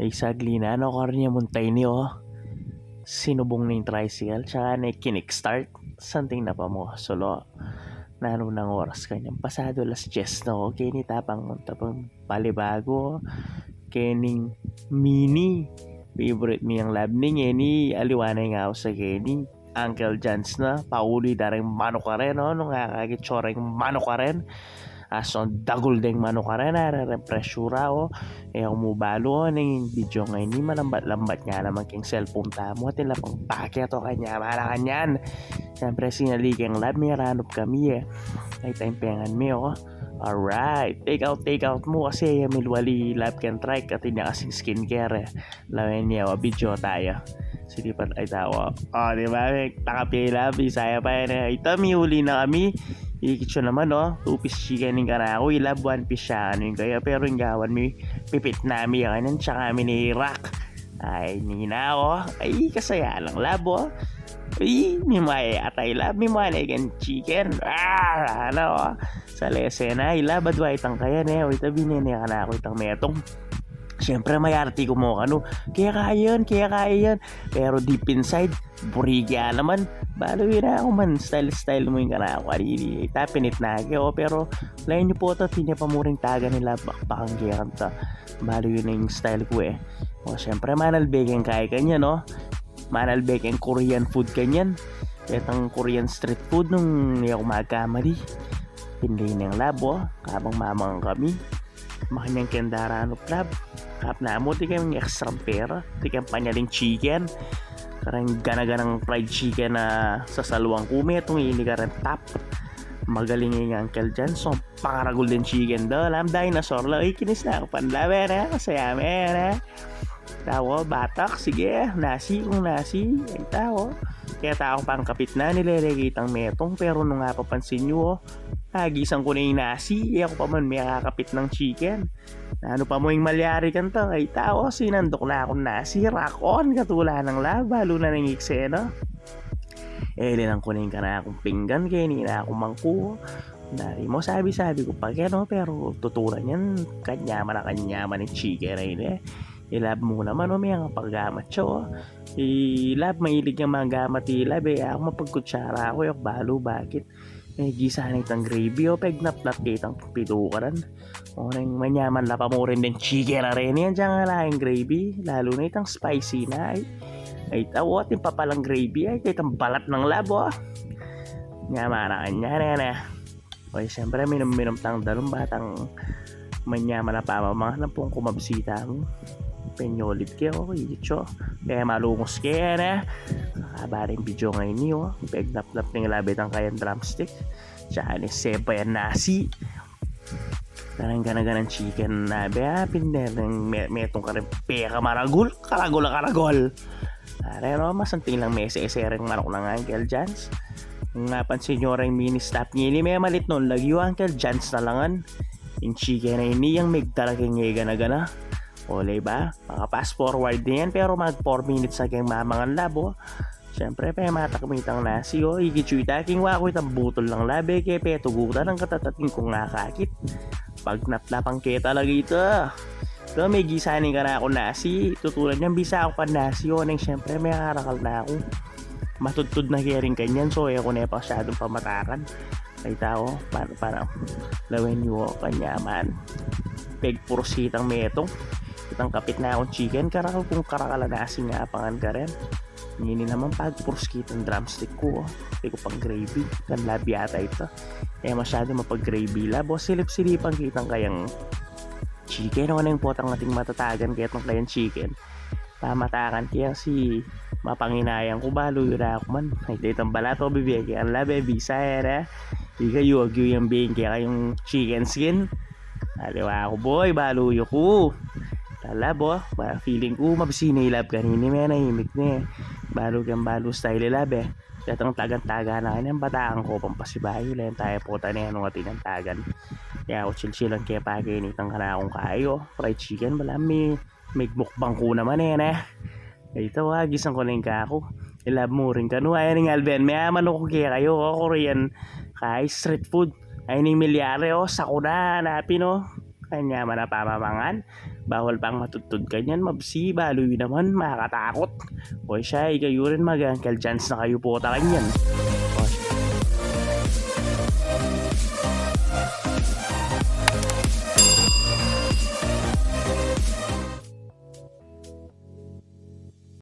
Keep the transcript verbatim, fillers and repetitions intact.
Ay sagli na, no, karne muntay ni, o. Sinubung ning tricycle, tsaka ne kinickstart. Santing na pa mo, solo. Nanu nang oras kanyan? Pasado alas diyes na, o. Keni tapang, tapang palibago. Kening Mini. Favorite mi yang lab ning, e ni aliwa na ing ausa keni. Uncle John's na, pauli da reng manuk karen, o, nung akakit yo reng manuk karen. Aso dagul deng manuk karen, a, re, re, presura, o. E, mu balu, o, ning video ngeni, malambat-lambat ya naman king cellphone tamu, atin la pang paket, o, kanyan, mana kanyan. Siyempre, sinali keng lab, miranup kami, e. Ay, time pengan mi, o. Alright, take out, take out mu, kasi e ya milwali lab keng trike, atin ya kasing skincare, e. Lawen ya, o, video tayu. Silipat ay tawa. O, di ba? May takapila, Bisaya pa yan, e. Ita, miuli na kami. Ikit yo naman, o. Two piece chicken ing kanaku. I lab one piece ya, anu ing kaya. Pero ing gawan mi, pipit na mi, kanyan, tsaka mi ni rack. Ay, nina, o. Ay, kasaya lang lab, o. Ay, mi may atay lab, mi may keng chicken. Ah, anu, o. Sa lese na, i lab, adwa itang kaya ne. O, ita, binene kanaku itang metung. Siyempre, mayarte ku mo kanu, kaya kaya yan, kaya kaya yan. Pero deep inside, buri kaya naman. Balu yu na ku man, style-style mu ing kanaku. Ita, pinit na ke, o, pero lain yu pu ta, atin ya pa mu ring tagan i lab, bakbakan ke kanta. Balu yu na ing style ku, e. O, siyempre, manalbe keng kaya kanyan, o. Manalbe keng Korean food kanyan. Itang Korean street food nung e ku magkamali. Pinili neng lab, o. Kabang mamangan kami. Makanyan keng daranup lab. Kap namu, di keng extra pera, di keng panyaling chicken. Kareng gana-ganang fried chicken na sasaluan ku, metung ini kareng top. Magaling ing Uncle John's, o, pangaragul deng chicken da. Alam, dinosaur la. Ay, kinis na ku pan lab, e, ne? Kasaya me, e, ne? Tawa, batak, sige, nasi, kung nasi, ay tawa. Kaya tawa pang kapit na, nilelege itang metung, pero nung apapansin yu, o, agisan ku na ing nasi, e ku pa man mekakapit neng chicken. Nanu pa mu ing malyari kanta? Ay tawa, sinanduk na kung nasi, rock on, katula nang lab, balu na ning eksena. E, linang ku na ing kanakung pinggan, keni na ku mangku. Nari mo, sabi-sabi ku pa kaya, no, pero tutulan yan, kanyaman a kanyaman ing chicken a ini, e. I lab mu naman, o, mengapagamat ya, o. I lab, mailig yang magamat i lab, e. Aku mapagkutsara ku, e ku balu bakit. E, gisa na itang gravy, o, pegnapnap ke itang pitukaran. O, neng manyaman la pa mu rin deng chicken a reni, yan, diyan nga la ing gravy, lalu na itang spicy na, ay. Ay, tawa, atin pa palang gravy, ay, kaya itang balat nang lab, o. Nyaman a kanyan, e, ne? O, siyempre, minum-minum tang dalum, batang manyaman a pamamangan, ampong kumabsita mu. Penyulit ke, o, ikit yo. Kaya malungus ke, e, ne? Kakaba ring video ngeni, o. Pegnapnap ning lab itang kayang drumstick. Tsaka ne, sepa yang nasi. Kareng gana-ganang chicken na, be, a, pindereng me-, metung kareng pekamaragul, karagul a karagul. Are, no, masanting lang mesese reng manuk nang Uncle John's. Kung napansin yo reng mini stop ngeni, memalit no, lagyu Uncle John's na langan. Ing chicken a ini yang migdala keng gana-gana. O, di ba? Maka-fast forward na yan, pero mag four minutes na keng mamangan lab, o. Siyempre, pematak mi itang nasi, o. Ikit yu ita, keng wa ku itang butul nang lab, e, ke petugutan, nung katatating kung akakit. Pegnapnapan ke talaga ita. Ita, megisa ne ing kanakung nasi. Tutulan yang bisa ku pang nasi, o, neng siyempre, mekarakal na ku. Matudtud na ke rin kanyan, so, e ku ne masyadung pamatakan. Ay tawa, pa-, para lawen yu, o, kanyaman. Pegpurus ke itang metung. Itang kapit na kung chicken, karakal kung karakal a nasi, apangan karen. Ngeni naman, pagpurus ke itang drumstick ku, o. Pegu pang gravy, kan lab yata ita. E masyadu mapag-gravy lab, o, silip-silipan ke itang kayang chicken, o, neng potang ating matatagan ketang kayang chicken. Pamatakan ke kasi mapanginayang ku, balu yu na ku man. Ay, detang balat, o, bibie ke kang lab, e, bisa, e, ne? Ika yu, agyu yang beng ke kayung chicken skin. Aliwa ku, boy, balu yu ku. Lab, o, ba, feeling ku, mabisi ne i lab kanini, me, naimik ne. Balu keng balu style i lab, e. Detang tagan-tagan na kanian, batakan ku pang pasibayu, len tayu pota ne, nung atin yang tagan. Kaya ku chilchilan ke pa kenitang kanakung kayu, fried chicken, balamu mi, migmukbang ku naman, e, ne? Ita, wa, gisan ku ne ing kaku. I lab mu rin kanu, ayan ing alben, me, a, manuk ke kayu, o, Korean, kay street food. Ay ning milyari, o, sakuna, napin, o. Kanyaman a pamamangan. Bawal pang matudtud kanyan, mabsi, balu yu naman, makatakut. O siya, ikayu rin mag-uncle Chance na kayu pota kanyan.